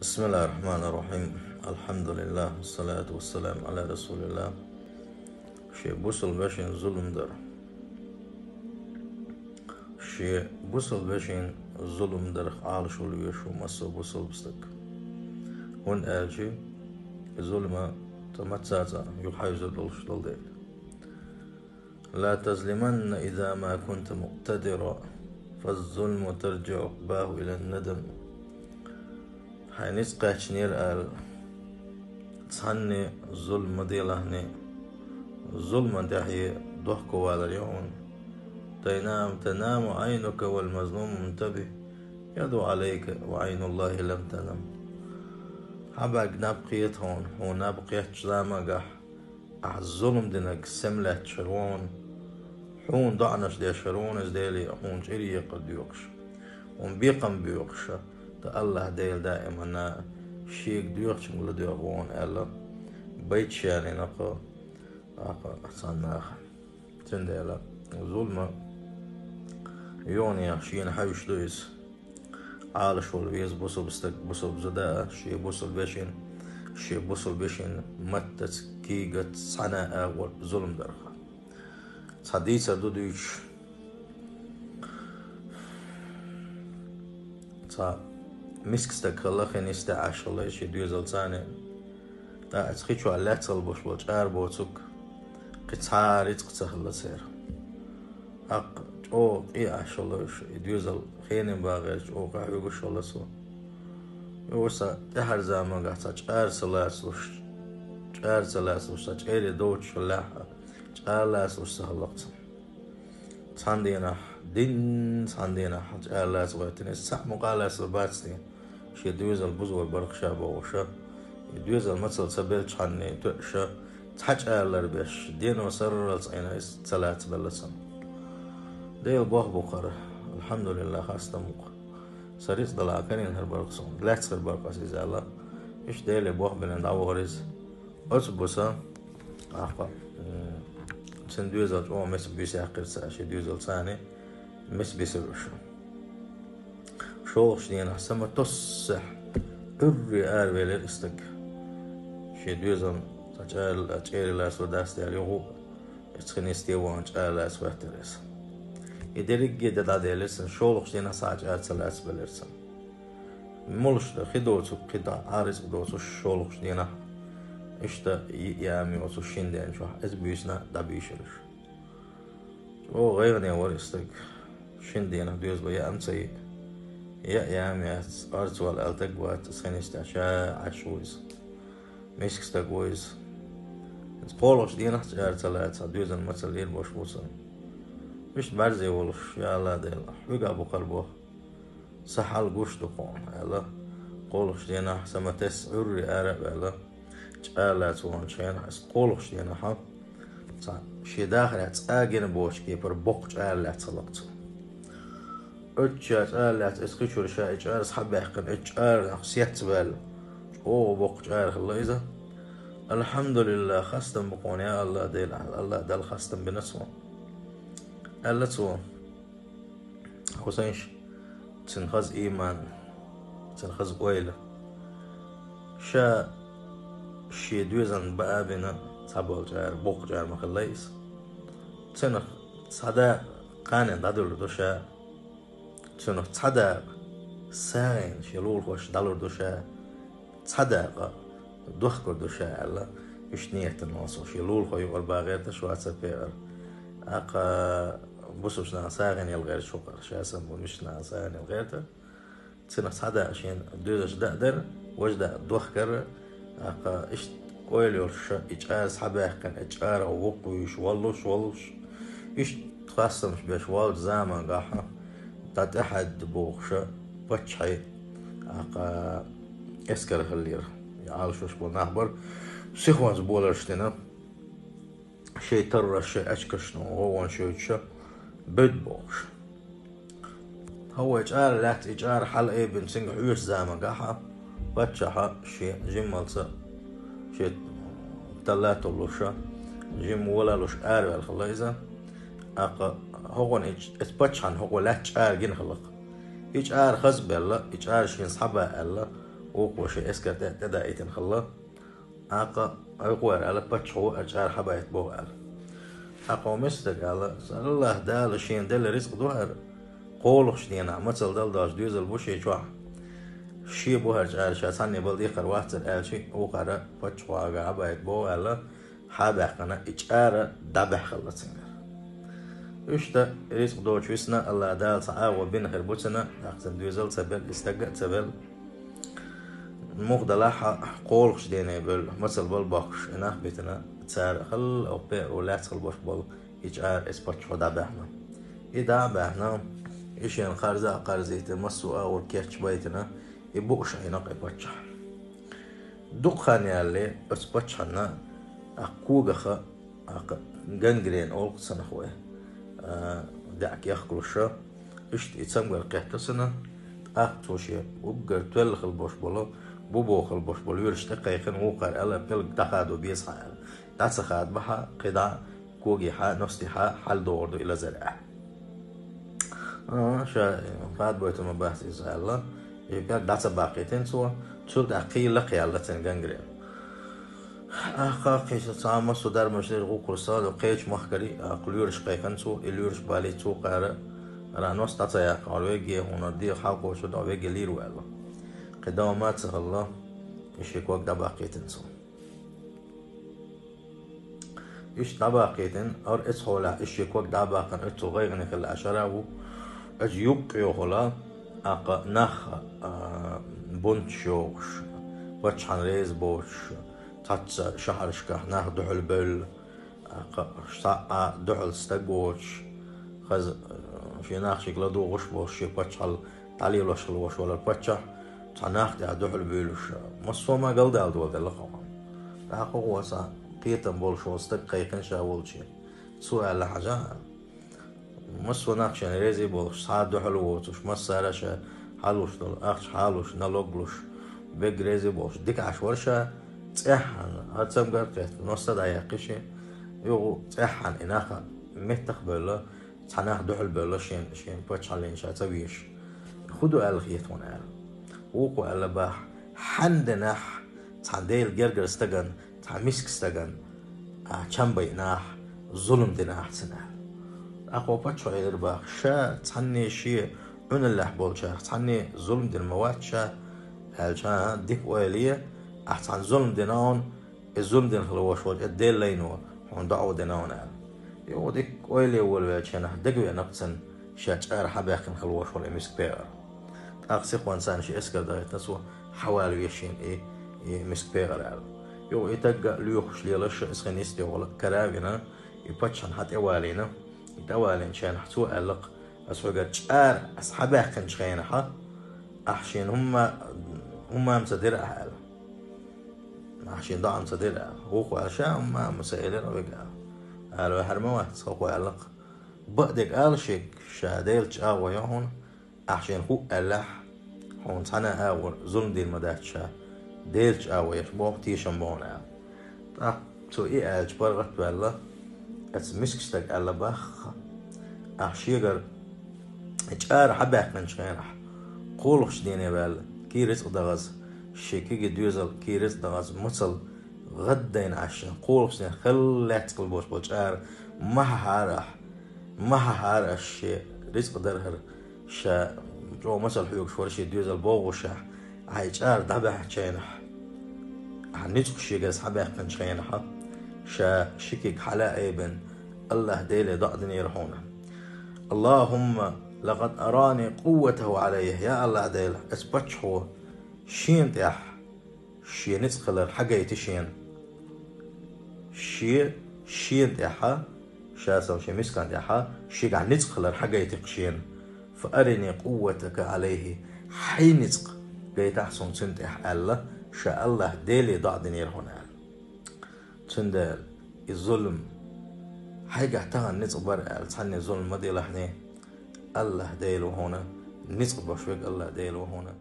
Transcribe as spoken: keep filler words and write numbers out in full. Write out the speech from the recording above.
بسم الله الرحمن الرحيم. الحمد لله والصلاة والسلام على رسول الله. Шен бусалба вешин зулам дар. Шен бусалба вешин зулам дарах Ӏалашвала веза массо а бусалба стаг. ХӀунда аьлча зулам цхьа массаза юхахьийзар долаш дола дела. لا تظلمن إذا ما كنت مقتدرا، فالظلم ترجع عقباه إلى الندم. Хьай низ кхаьчнера аьлла, цхьанне зулам ма делахьане, зулама тӀехье дохковалар я хьона. تنام، تنام عينك والمظلوم منتبه، يدعو عليك وعين الله لم تنم. Хьа бӀарг наб кхета хьона, хьона наб кхеттача замангахь ахь зулам динарг сема лаьтташ хир ву хьона, хьона доӀанаш деш хир ву хьона иза Деле, хьона чӀир екъар доькъуш, хьона бекхам боькъуш, ткъа АллахӀ Дела даимана шега доьхучунга ладоьгӀу хьона аьлла, байташ янийна кхо, кхо цхьана наха. Цундела зулам йогӀанех шена хьаьвсаш ду иза. Ӏалашвала веза бусалба стаг, бусалба зуда а, шен бусалба вешин, шен бусалба вешин маттаца, кийгаца, цхьана а агӀор зулам дарах. Цхьа дийцар ду дуьйцуш. Цхьа миска стаг хилла, хин йисте Ӏаш хилла шен доьзалца цхьана. ТӀаккха хи чохь лаьцна болуш болу чӀара боцург кхин цхьа а рицкъ ца хилла церан. ТӀаккха чӀогӀа къе Ӏаш хилла уьш, и доьзал хенан багӀар чӀогӀа къахьоьгуш хилла цо. Юха сан тӀаьхьара замангахь цхьа чӀара ца лацалуш, чӀара ца лацалуш, цхьа чӀере доцуш хиллехь а, чӀара лацалуш ца хилла-кх цунна. Цхьана дийнахь, дин цхьана дийнахь чӀара лаца гӀоьттина, иза цхьаъ мукъа а лаьцна бац те. Шен доьзал бузор бара-кх ша бохуш, и доьзал мацалла ца белчхьана тоьуш, цхьа чӀара ларбеш, дено сарралц Ӏийна иза ца лацабелла цунна. Делан бох бу-кх хӀара, алхьамдулиллахӀ, хастам бу-кх. Сан рицкъ далахь карийна хир бара-кх суна, лаьцна хир бара-кх аса иза аьлла. Иштта Деле бох бина дӀавахара иза. Оцу буса, ахпа, м, цуьнан доьзал чӀогӀа меца буьйса яьккхира цара, шен доьзалца цхьана меца бисира уьш. ШолгӀачу дийнахь саматоссехь Ӏуьрре аравелира и стаг. Шен доьзална цхьа чӀара, чӀере лацо дац аьлла, юха а, иза хин йисте вахана чӀара лаца гӀоьттира иза. И дерриге а де дӀаделира цунна, шолгӀачу дийнахь цхьа а чӀара ца лацабелира цунна. Молуш дан хи доцург, кхин дӀа а рицкъ доцуш шолгӀачу дийнахь, иштта йиъ яма йоцуш шина ден чохь иза буьйсанна дӀабийшира уьш. ЧӀогӀа гӀайгӀане вара и стаг. Шина дийнахь доьзалан яа-м ца йиъ. Яа яма яц, орцавала аьлла стаг вац, иза хин йисте ша Ӏаш ву иза. Миска стаг ву иза. Иза кхоалгӀачу дийнахь а чӀара ца лаьцна, доьзал мацалла лийр болуш бу цунна. Иштта бӀаьрзе волуш, я АллахӀ Дела, хьоьгахь бу хӀара бох. Сан хьал гуш ду хьуна, аьлла, кхоалгӀачу дийнахь саматесса Ӏуьрре ара а ваьлла, чӀара лаца ваханчу хенахь, иза кхоалгӀачу дийнахь, цхьа шен дахарехь цкъа а гина боцучу кепара боккха чӀара лаьцна хиллера цо. Оццу чӀара лаьцна иза хи чуьра ша и чӀара схьабаьккхина, оцу чӀарах сецваьлла, чӀогӀа боккха чӀара хилла иза. «АлхьамдулиллахӀ, хастам бу хьуна, я АллахӀ Дела, АллахӀ Далла хастам бина суна», аьлла цо. Хьусайнаш, цуьнан хаза ийман, цуьнан хаза ойла. Ша шен доьзална баа а бина, цхьаболу чӀара, боккха чӀара ма хилла иза. Цунах цхьа дакъа кханенна дӀадуьллур ду ша. Цунах цхьа дакъа сагӀина шен лулахошна дӀалур ду ша. Цхьа дакъа дохкур ду ша аьлла, уьш нийятана ван со. Шен лулахо юкъара бан гӀерташ вацара пекъар. ТӀаккха бусалба нахана сагӀина яла гӀерташ ву-кх хӀара. Ша санна бусалба нахана сагӀина яла гӀертара. Цунах цхьа дакъа шена доьзалш даа дара, важа дакъа дохкара. ТӀаккха иштта ойла йолуш ша и чӀара схьабаьккхина, и чӀарах вукхуьйш, валлуш, валлуш. Иштта хастамаш беш волчу замангахь, дӀа тӀаьхьаьдда бохуш, паччахье, тӀаккха эскар хиллера. И Ӏалашош болу нах бара, сихонца боларш дина, шайн тарраш, шайн аьчкашна гӀовгӀанаш йойтуш, бевдда бохуш. ХӀокхо чӀара лаьцна, и чӀара хьала а бина, цуьнга хьоьжучу замангахь, паччахь шен жиммалца, шен талла а толлуш, жимма вала а луш араваьлла хилла иза. ТӀаккха хӀокхунна и ч-, оцу паччахьна хӀокхо лаьцна чӀара гина хилла-кх. И чӀара хаза а баьлла, и чӀара шена схьабан аьлла, Вукхо шен эскар тӀе тӀедаийтина хилла. ТӀаккха Ӏуйкъуар аьлла, паччахьо хӀара чӀара хьабайта боху аьлла. ТӀаккха хӀокху миска стага аьлла: «Сан Аллахь Дала шена делла рицкъ ду хӀара. КхоалгӀачу дийнахь мацалла дала долуш доьзал бу шен чохь. Шен бу хӀара чӀара, ша цхьанне бала декхар вацара», аьлча, вукхара паччахьо хьабайта боху аьлла, хьабаьккхина, и чӀара дӀабаьхна хилла цуьнгара. Иштта рицкъ доцуш висна, Аллахь Дала цхьа агӀо бина хир бу цунна, тӀаккха цунна доьзал а ца белла, и стаг а ца белла. Муха делахь а, кхоалгӀачу дийне бевлла, мацалла бала бохкуш, и нах битина, цара хала а, пхи а лаьцна хила болуш болу и чӀара, иза паччахьо дӀабаьхна. И дӀа а баьхна, и шена кхарза а кхарзийтина, массо а агӀор кечбайтина, и бууш Ӏийна-кх и паччахь. Дукха хан ялале оцу паччахьна, тӀаккха когах, тӀаккха гангрена олу-кх цунах вай, а, даьӀахк яхкалуш, иштта и цамгар кхетта цунна, тӀаккха цо шен уггар тоьлла хила болуш болу, бу боху хила болуш болу лоьраш тӀекхайкхина, вукхара аьлла: «ПӀелг дӀахадо беза хьан», аьлла. ДӀа ца хадабахь, кхидӀа когехьа, ностехьа хьаьлдогӀур ду и лазар, аьлла. А, ша хадабойтур ма бац иза, аьлла. И пӀелг дӀа ца баккхийтина цо, цул тӀаьхьа кхин лакхъяьлла цуьнан гангрена. ТӀаккха кхин цхьа массо а дармаш дерг гӀуллакх ца до, кхечу махкарий, тӀаккха лоьраш кхайкхина цо, и лоьраш балийта цо кхара, ара ност дӀа ца яккха, хьуна вегге, хьуна дегӀ хьалкхочу, дӀа вегге лийр ву аьлла. Кхин дӀа ма ца хилла, и шен ког дӀабаккхийтина цо. Иштта дӀабаккхийтина, ара эцхьолехь и шен ког дӀабаккхина, оццул гӀайгӀане хилла шара ву. Оцу юккъехула, тӀаккха нах, а, бунташ йохуш, паччахьна реза боцуш, цхьацца шахьаршкахь нах дуьхьал бевлла, тӀаккха цхьа а дуьхьал стаг воцуш, хаза, а, шен нах шига ладугӀуш болуш, шен паччахьалла дӀалелош хила волуш валара паччахь, цхьа нах тӀехь дуьхьал буьйлуш, массо а ма галдала доладелла-кх хьуна. ТӀаккха хӀокхо цхьа кхетам болуш волу стаг кхайкхина ша волчу. Цо аьлла: «Хьажа, массо а нах шена реза болуш, цхьа а дуьхьал воцуш, массара а ша хьалуш долу ахча хьалуш, налог луш, бегга реза болуш, дика Ӏаш вара ша, цӀеххьана, хӀара цамгар кхетта, ност а дӀаяьккхи шен, юха цӀеххьана и нах меттах а бевлла, цхьа нах дуьхьал бевлла шен, шен паччахьаллина ша ца везаш. ХӀун ду аьлла хета хьуна?» аьлла. Вукхо аьлла боху: «Хьан динахь цхьана Делан гергара стагана, цхьана миска стагана, а, чам байинахь, зулам динахь цунна», аьлла. ТӀаккха паччахьо элира боху: «Ша цхьанне шен Ӏуьналлехь болчарах цхьанне зулам дина ма вац ша», аьлча: «Дика ойла е, ахь цхьана зулам дина хьуна, и зулам дина хила волуш волчу и Делан лайно хьуна доӀа дина хьуна», аьлла. Юха дика ойла е волавеллачу хенахь дагавеана-кх цунна ша чӀара хьабаьккхина хила волуш волу и миска пекъар. ТӀаккха сихонца царна шен эскар дахийтина, цо хьавала веза шена и, и миска пекъар аьлла. Юха и таг а лоьхуш лелаш, иза хин йистехула кара а вина, и паччахьна хьан тӀевалийна, и тӀевалийначу хенахь цо аьлла-кх: «Аса хьоьгара чӀара аса хьабаьккхинчу хенахь, ахь шена хӀумма, хӀумма ма ца дира ахь», аьлла. «Ахь шена доӀа ма ца дира», аьлла. Вукхо аьлла: «Ша хӀумма а ма ца элира вайга», аьлла. Ала ваьхьар ма вац, хӀокхо аьлла-кх: «Бакъдерг ала шега, ша Делан чӀагӀо йо хьуна, ахь шена хӀуъа аьллехь, хьуна цхьана а агӀор зулам дийр ма дац ша, Делан чӀагӀо еш боху, тешам боху», аьлла. ТӀаккха цо и аьлча, паргӀат а ваьлла, оцу миска стага аьлла боху: «Ахь шегара чӀара хьабаьккхинчу хенахь, кхоалгӀачу дийне ваьлла, кий рицкъ дахаза, шен кегий доьзал, кий рицкъ дахаза, мацалла гӀаддайна Ӏаш, кхоалгӀачу дийне хала лаьцна хила болуш болу чӀара ма хьахьара ахь, ма хьахьара аш шен рицкъ дар хӀара, ша чӀогӀа мацалла хьоьгуш вара шен доьзал бохушехь, ахь и чӀара дӀабаьхьначу хенахь, ахь ницкъ шегара хьабаьккхинчу хенахь, ша ши киг хьала а айбина, Аллахь Деле доӀа динера хьуна: „Аллахумма лакъад арани къувватаху Ӏалаййа“, я Аллахь Дела, аса паччахьо шена тӀехь шен ницкъ хилар хьагайти шена. Шен, шена тӀехьа, ша сан шен мискан тӀехьа, шегахь ницкъ хилар хьагайти-кх шена. „Фа арини къувватака Ӏалайхи“, хьайн ницкъ гайтахь суна цуьнан тӀехь аьлла, ша Аллахь Деле доӀа динера хьуна аьлла. Цундела и зулам, хьайгахь тахана ницкъ бара аьлла, цхьанне зулам ма делахьний, Аллахь Дела ву хьуна, ницкъ беш верг Аллахь Дела ву хьуна.